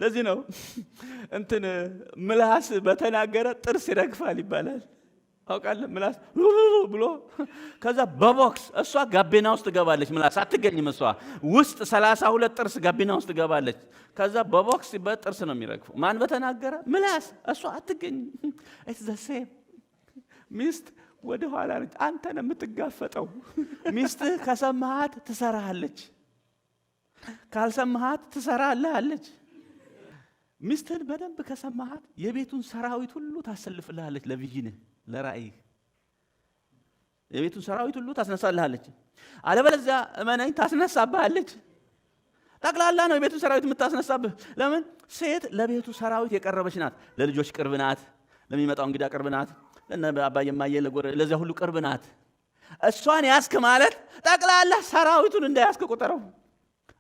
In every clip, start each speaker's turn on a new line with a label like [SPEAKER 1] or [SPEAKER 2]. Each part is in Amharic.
[SPEAKER 1] ለዚህ ነው እንትን ምላስ በተናገረ ጥርስ ይረግፋል ይባላል። ታውቃለህ? ምላስ ብሎ ከዛ በቦክስ እሷ ጋቢና ውስጥ ትገባለች። ምላስ አትገኝም። እሷ ውስጥ 32 ጥርስ ጋቢና ውስጥ ትገባለች። ከዛ በቦክስ በጥርስ ነው የሚረግፈው። ማን በተናገረ? ምላስ። እሷ አትገኝም። It's the same። ሚስት ወደ ኋላ ነች። አንተ ነው የምትጋፈጠው። ሚስትህ ከሰማሃት ትሰራሃለች፣ ካልሰማሃት ትሰራልሃለች። ሚስትህን በደንብ ከሰማሃት የቤቱን ሰራዊት ሁሉ ታሰልፍልሃለች። ለ vision ህ፣ ለራእይህ የቤቱን ሰራዊት ሁሉ ታስነሳልሃለች። አለበለዚያ እመነኝ ታስነሳብሃለች። ጠቅላላ ነው የቤቱን ሰራዊት የምታስነሳብህ። ለምን? ሴት ለቤቱ ሰራዊት የቀረበች ናት። ለልጆች ቅርብ ናት። ለሚመጣው እንግዳ ቅርብ ናት። ለነ አባዬ እማዬ፣ ለዚያ ሁሉ ቅርብ ናት። እሷን ያስክ ማለት ጠቅላላ ሰራዊቱን እንዳያስክ ቁጠረው።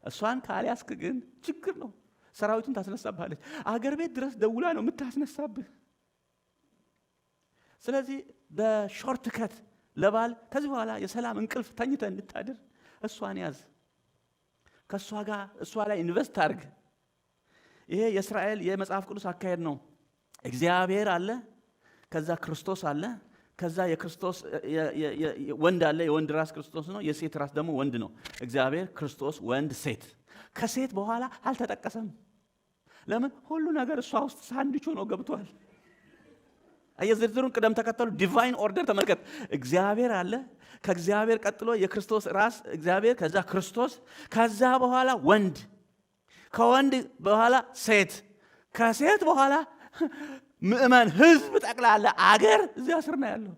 [SPEAKER 1] እሷን ካልያስክ ግን ችግር ነው። ሰራዊቱን ታስነሳብሃለች። አገር ቤት ድረስ ደውላ ነው የምታስነሳብህ። ስለዚህ በ shortcut ለባል ከዚህ በኋላ የሰላም እንቅልፍ ተኝተህ እንድታድር እሷን ያዝ። ከእሷ ጋር እሷ ላይ invest አድርግ። ይሄ የእስራኤል የመጽሐፍ ቅዱስ አካሄድ ነው። እግዚአብሔር አለ፣ ከዛ ክርስቶስ አለ፣ ከዛ የክርስቶስ ወንድ አለ። የወንድ ራስ ክርስቶስ ነው። የሴት ራስ ደግሞ ወንድ ነው። እግዚአብሔር፣ ክርስቶስ፣ ወንድ፣ ሴት። ከሴት በኋላ አልተጠቀሰም። ለምን? ሁሉ ነገር እሷ ውስጥ ሳንድዊች ሆኖ ገብቷል። የዝርዝሩን ቅደም ተከተሉ divine order ተመልከት። እግዚአብሔር አለ። ከእግዚአብሔር ቀጥሎ የክርስቶስ ራስ እግዚአብሔር፣ ከዛ ክርስቶስ፣ ከዛ በኋላ ወንድ፣ ከወንድ በኋላ ሴት፣ ከሴት በኋላ ምእመን፣ ህዝብ፣ ጠቅላላ አገር እዚያ ስር ነው ያለው።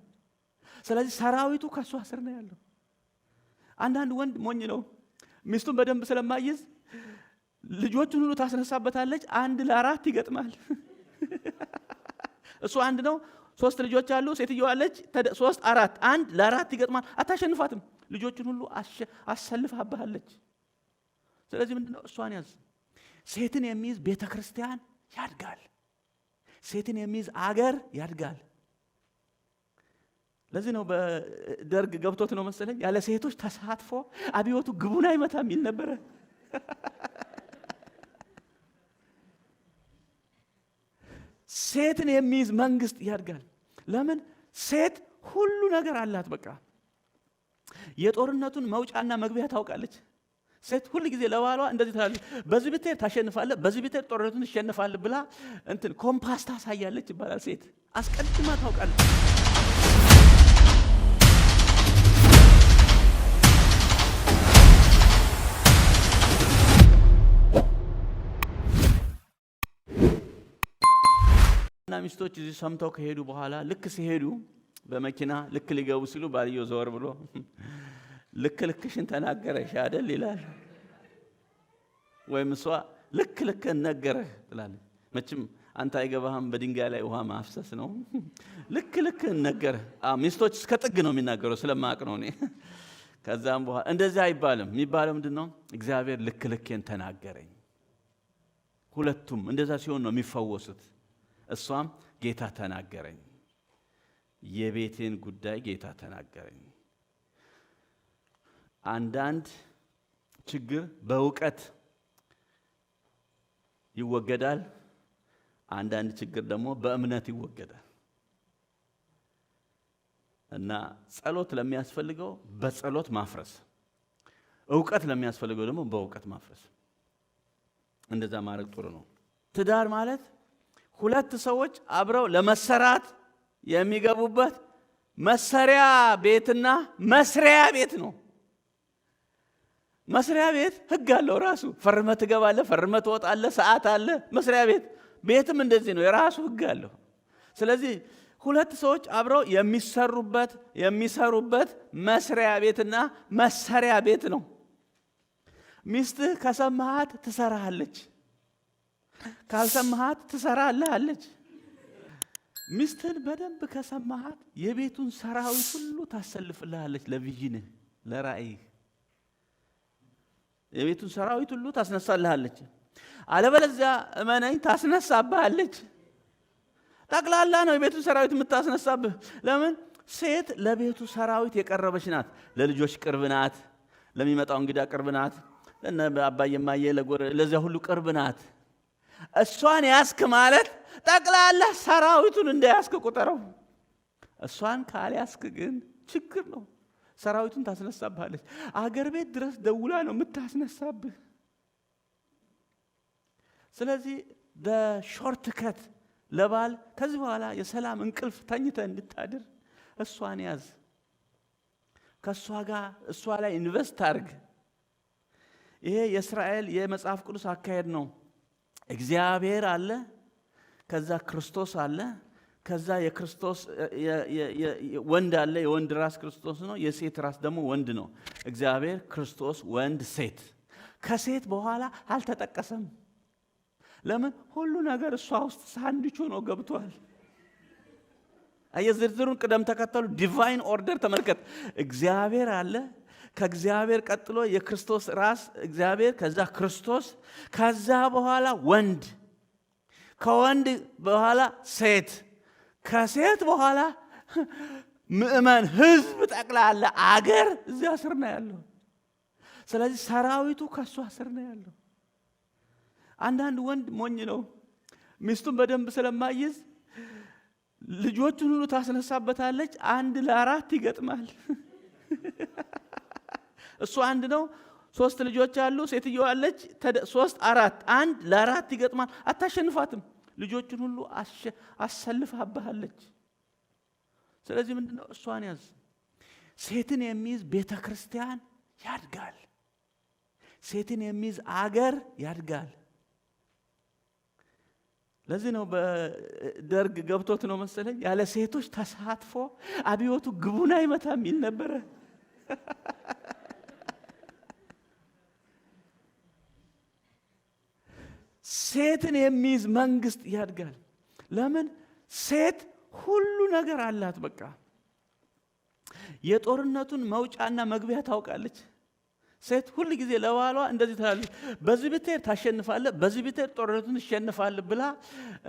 [SPEAKER 1] ስለዚህ ሰራዊቱ ከእሷ ስር ነው ያለው። አንዳንድ ወንድ ሞኝ ነው። ሚስቱን በደንብ ስለማይዝ ልጆቹን ሁሉ ታስነሳበታለች። 1 ለ4 ይገጥማል። እሱ አንድ ነው። ሶስት ልጆች አሉ። ሴትየዋ አለች። ሶስት አራት፣ 1 ለ4 ይገጥማል። አታሸንፋትም። ልጆቹን ሁሉ አሰልፋብሃለች። ስለዚህ ምንድነው? እሷን ያዝ። ሴትን የሚይዝ ቤተ ክርስቲያን ያድጋል። ሴትን የሚይዝ አገር ያድጋል። ለዚህ ነው በደርግ ገብቶት ነው መሰለኝ ያለ ሴቶች ተሳትፎ አብዮቱ ግቡን አይመታም የሚል ነበረ። ሴትን የሚይዝ መንግስት ያድጋል። ለምን? ሴት ሁሉ ነገር አላት። በቃ የጦርነቱን መውጫና መግቢያ ታውቃለች። ሴት ሁል ጊዜ ለባሏ እንደዚህ ትላለች፣ በዚህ ብትሄድ ታሸንፋለህ፣ በዚህ ብትሄድ ጦርነቱን ትሸንፋለህ ብላ እንትን ኮምፓስ ታሳያለች ይባላል። ሴት አስቀድማ ታውቃለች። እና ሚስቶች እዚህ ሰምተው ከሄዱ በኋላ ልክ ሲሄዱ በመኪና ልክ ሊገቡ ሲሉ ባልየው ዘወር ብሎ ልክ ልክሽን ተናገረሽ አይደል ይላል። ወይም እሷ ልክ ልክህን ነገረህ ትላለች። መቼም አንተ አይገባህም፣ በድንጋይ ላይ ውሃ ማፍሰስ ነው። ልክ ልክህን ነገረህ። ሚስቶች እስከ ጥግ ነው የሚናገረው ስለማቅ ነው እኔ። ከዛም በኋላ እንደዚህ አይባልም። የሚባለው ምንድን ነው? እግዚአብሔር ልክ ልኬን ተናገረኝ። ሁለቱም እንደዛ ሲሆን ነው የሚፈወሱት። እሷም ጌታ ተናገረኝ፣ የቤቴን ጉዳይ ጌታ ተናገረኝ። አንዳንድ ችግር በእውቀት ይወገዳል። አንዳንድ ችግር ደግሞ በእምነት ይወገዳል። እና ጸሎት ለሚያስፈልገው በጸሎት ማፍረስ፣ እውቀት ለሚያስፈልገው ደግሞ በእውቀት ማፍረስ። እንደዛ ማድረግ ጥሩ ነው። ትዳር ማለት ሁለት ሰዎች አብረው ለመሰራት የሚገቡበት መሰሪያ ቤትና መስሪያ ቤት ነው። መስሪያ ቤት ሕግ አለው ራሱ። ፈርመህ ትገባለህ፣ ፈርመህ ትወጣለህ፣ ሰዓት አለ። መስሪያ ቤት ቤትም እንደዚህ ነው፣ የራሱ ሕግ አለው። ስለዚህ ሁለት ሰዎች አብረው የሚሰሩበት የሚሰሩበት መስሪያ ቤትና መሰሪያ ቤት ነው። ሚስትህ ከሰማሃት ትሰራሃለች፣ ካልሰማሃት ትሰራልሃለች። ሚስትህን በደንብ ከሰማሃት የቤቱን ሰራዊት ሁሉ ታሰልፍልሃለች። ለ vision ህ፣ ለራእይህ የቤቱን ሰራዊት ሁሉ ታስነሳልሃለች። አለበለዚያ እመነኝ ታስነሳብሃለች። ጠቅላላ ነው የቤቱን ሰራዊት የምታስነሳብህ። ለምን? ሴት ለቤቱ ሰራዊት የቀረበች ናት። ለልጆች ቅርብ ናት። ለሚመጣው እንግዳ ቅርብ ናት። ለነ አባዬ እማዬ፣ ለዚያ ሁሉ ቅርብ ናት። እሷን ያስክ ማለት ጠቅላላ ሰራዊቱን እንደያስክ ቁጠረው። እሷን ካልያስክ ግን ችግር ነው። ሰራዊቱን ታስነሳብሃለች። አገር ቤት ድረስ ደውላ ነው የምታስነሳብህ። ስለዚህ shortcut ለባል ከዚህ በኋላ የሰላም እንቅልፍ ተኝተህ እንድታድር እሷን ያዝ። ከእሷ ጋር እሷ ላይ invest አድርግ። ይሄ የእስራኤል የመጽሐፍ ቅዱስ አካሄድ ነው። እግዚአብሔር አለ፣ ከዛ ክርስቶስ አለ፣ ከዛ የክርስቶስ ወንድ አለ። የወንድ ራስ ክርስቶስ ነው። የሴት ራስ ደግሞ ወንድ ነው። እግዚአብሔር፣ ክርስቶስ፣ ወንድ፣ ሴት። ከሴት በኋላ አልተጠቀሰም። ለምን? ሁሉ ነገር እሷ ውስጥ ሳንድዊች ሆኖ ገብቷል። የዝርዝሩን ቅደም ተከተሉ divine order ተመልከት። እግዚአብሔር አለ። ከእግዚአብሔር ቀጥሎ የክርስቶስ ራስ እግዚአብሔር፣ ከዛ ክርስቶስ፣ ከዛ በኋላ ወንድ፣ ከወንድ በኋላ ሴት፣ ከሴት በኋላ ምእመን፣ ህዝብ፣ ጠቅላላ አገር እዚያ ስር ነው ያለው። ስለዚህ ሰራዊቱ ከእሷ ስር ነው ያለው። አንዳንድ ወንድ ሞኝ ነው። ሚስቱን በደንብ ስለማይዝ ልጆቹን ሁሉ ታስነሳበታለች። 1 ለ4 ይገጥማል። እሱ አንድ ነው። ሶስት ልጆች አሉ። ሴትየዋ አለች። ሶስት አራት፣ 1 ለ4 ይገጥማል። አታሸንፋትም። ልጆቹን ሁሉ አሰልፋብሃለች። ስለዚህ ምንድነው? እሷን ያዝ። ሴትን የሚይዝ ቤተ ክርስቲያን ያድጋል። ሴትን የሚይዝ አገር ያድጋል። ለዚህ ነው በደርግ ገብቶት ነው መሰለኝ ያለ ሴቶች ተሳትፎ አብዮቱ ግቡን አይመታም የሚል ነበረ። ሴትን የሚይዝ መንግስት ያድጋል። ለምን? ሴት ሁሉ ነገር አላት። በቃ የጦርነቱን መውጫና መግቢያ ታውቃለች። ሴት ሁል ጊዜ ለባሏ እንደዚህ ትላለች፣ በዚህ ብትሄድ ታሸንፋለህ፣ በዚህ ብትሄድ ጦርነቱን ትሸንፋለህ ብላ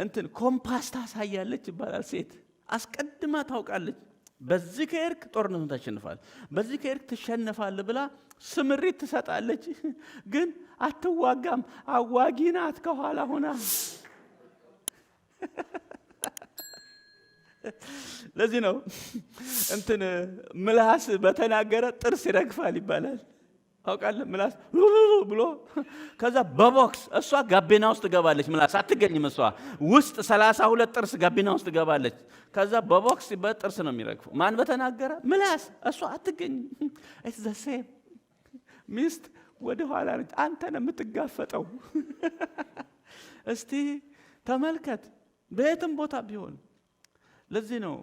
[SPEAKER 1] እንትን ኮምፓስ ታሳያለች ይባላል። ሴት አስቀድማ ታውቃለች። በዚህ ከሄድክ ጦርነቱን ታሸንፋለህ፣ በዚህ ከሄድክ ትሸነፋለህ ብላ ስምሪት ትሰጣለች። ግን አትዋጋም፣ አዋጊ ናት ከኋላ ሆና። ለዚህ ነው እንትን ምላስ በተናገረ ጥርስ ይረግፋል ይባላል። ታውቃለህ? ምላስ ብሎ ከዛ በቦክስ እሷ ጋቢና ውስጥ ትገባለች። ምላስ አትገኝም። እሷ ውስጥ 32 ጥርስ ጋቢና ውስጥ ትገባለች። ከዛ በቦክስ በጥርስ ነው የሚረግፈው። ማን በተናገረ? ምላስ። እሷ አትገኝም። It's the same። ሚስት ወደ ኋላ ነች። አንተ ነህ የምትጋፈጠው። እስቲ ተመልከት፣ በየትም ቦታ ቢሆን። ለዚህ ነው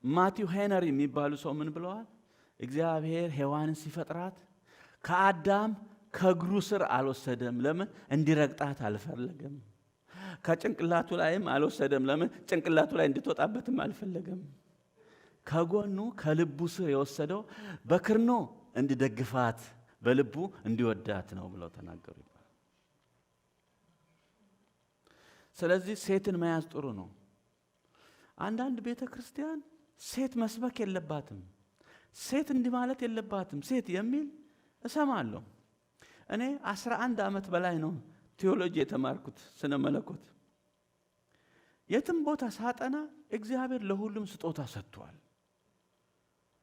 [SPEAKER 1] ማቲው ሄነሪ የሚባሉ ሰው ምን ብለዋል? እግዚአብሔር ሔዋንን ሲፈጥራት ከአዳም ከእግሩ ስር አልወሰደም። ለምን? እንዲረግጣት አልፈለገም። ከጭንቅላቱ ላይም አልወሰደም። ለምን? ጭንቅላቱ ላይ እንድትወጣበትም አልፈለገም። ከጎኑ ከልቡ ስር የወሰደው በክርኖ እንዲደግፋት በልቡ እንዲወዳት ነው ብለው ተናገሩ ይባላል። ስለዚህ ሴትን መያዝ ጥሩ ነው። አንዳንድ ቤተ ክርስቲያን ሴት መስበክ የለባትም፣ ሴት እንዲህ ማለት የለባትም፣ ሴት የሚል እሰማለሁ። እኔ 11 ዓመት በላይ ነው ቴዎሎጂ የተማርኩት፣ ስነ መለኮት። የትም ቦታ ሳጠና እግዚአብሔር ለሁሉም ስጦታ ሰጥቷል።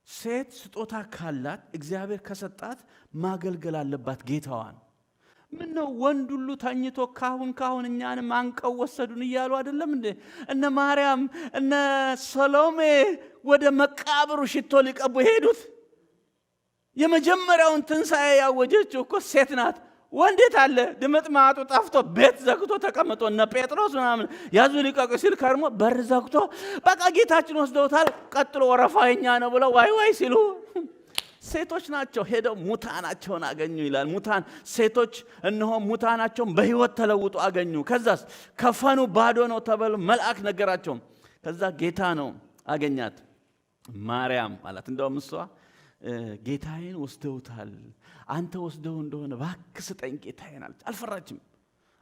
[SPEAKER 1] ሴት ስጦታ ካላት እግዚአብሔር ከሰጣት ማገልገል አለባት ጌታዋን። ምን ነው ወንድ ሁሉ ተኝቶ ካሁን ካሁን እኛንም አንቀው ወሰዱን እያሉ አይደለም እንዴ? እነ ማርያም እነ ሰሎሜ ወደ መቃብሩ ሽቶ ሊቀቡ የሄዱት። የመጀመሪያውን ትንሣኤ ያወጀችው እኮ ሴት ናት። ወንድ የት አለ? ድምጥማጡ ጠፍቶ ቤት ዘግቶ ተቀምጦ እነ ጴጥሮስ ምናምን ያዙ ሊቀቁ ሲል ከርሞ በር ዘግቶ በቃ ጌታችን ወስደውታል፣ ቀጥሎ ወረፋ የኛ ነው ብለው ዋይ ዋይ ሲሉ ሴቶች ናቸው ሄደው ሙታናቸውን አገኙ ይላል። ሙታን ሴቶች እነሆ ሙታናቸውን በሕይወት ተለውጦ አገኙ። ከዛስ ከፈኑ ባዶ ነው ተብሎ መልአክ ነገራቸው። ከዛ ጌታ ነው አገኛት ማርያም አላት። እንደውም እሷ ጌታዬን ወስደውታል፣ አንተ ወስደው እንደሆነ እባክህ ስጠኝ ጌታዬን አለች። አልፈራችም።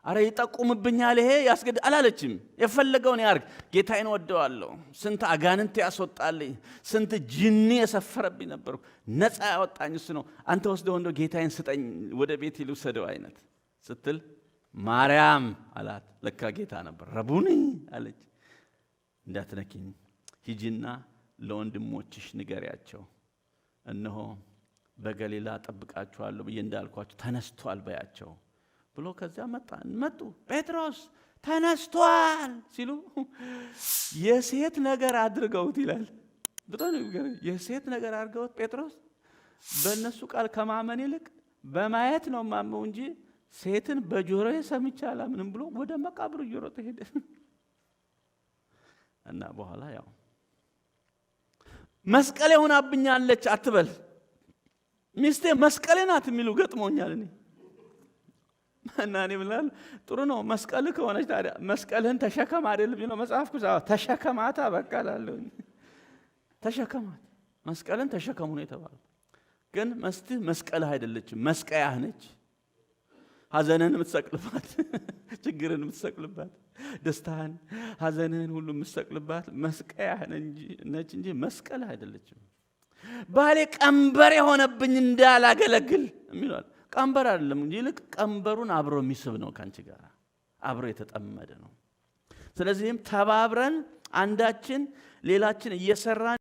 [SPEAKER 1] አረ ይጠቁምብኛል ይሄ ያስገድ አላለችም። የፈለገውን ያርግ፣ ጌታዬን ወደዋለሁ። ስንት አጋንንት ያስወጣልኝ፣ ስንት ጅኒ የሰፈረብኝ ነበርኩ፣ ነፃ ያወጣኝ እሱ ነው። አንተ ወስደው እንደው ጌታዬን ስጠኝ፣ ወደ ቤት ልውሰደው አይነት ስትል ማርያም አላት። ለካ ጌታ ነበር። ረቡኒ አለች። እንዳትነኪኝ፣ ሂጂና ለወንድሞችሽ ንገሪያቸው፣ እነሆ በገሊላ ጠብቃችኋለሁ ብዬ እንዳልኳችሁ ተነስቷል በያቸው ብሎ ከዚያ መጣ። መጡ። ጴጥሮስ ተነስቷል ሲሉ የሴት ነገር አድርገውት ይላል። በጣም የሴት ነገር አድርገውት ጴጥሮስ በእነሱ ቃል ከማመን ይልቅ በማየት ነው ማመው እንጂ ሴትን በጆሮዬ ሰምቼ አላምንም ብሎ ወደ መቃብሩ እየሮጠ ሄደ። እና በኋላ ያው መስቀሌ ሆናብኛለች አትበል፣ ሚስቴ መስቀሌ ናት የሚሉ ገጥሞኛል እኔ። እና እኔ ምን ጥሩ ነው መስቀልህ ከሆነች ታዲያ መስቀልህን ተሸከም አይደል የሚለው መጽሐፍ ቅዱስ? ተሸከማታ በቃ እላለሁ። ተሸከማት፣ መስቀልን ተሸከሙ ነው የተባለው። ግን ሚስትህ መስቀልህ አይደለችም፣ መስቀያህ ነች። ሐዘንህን የምትሰቅልባት፣ ችግርን የምትሰቅልባት፣ ደስታህን፣ ሐዘንህን ሁሉ የምትሰቅልባት መስቀያህ ነች እንጂ መስቀልህ አይደለችም። ባሌ ቀንበር የሆነብኝ እንዳላገለግል የሚሏል። ቀንበር አይደለም እንጂ ይልቅ ቀንበሩን አብሮ የሚስብ ነው፣ ከአንቺ ጋር አብሮ የተጠመደ ነው። ስለዚህም ተባብረን አንዳችን ሌላችን እየሰራን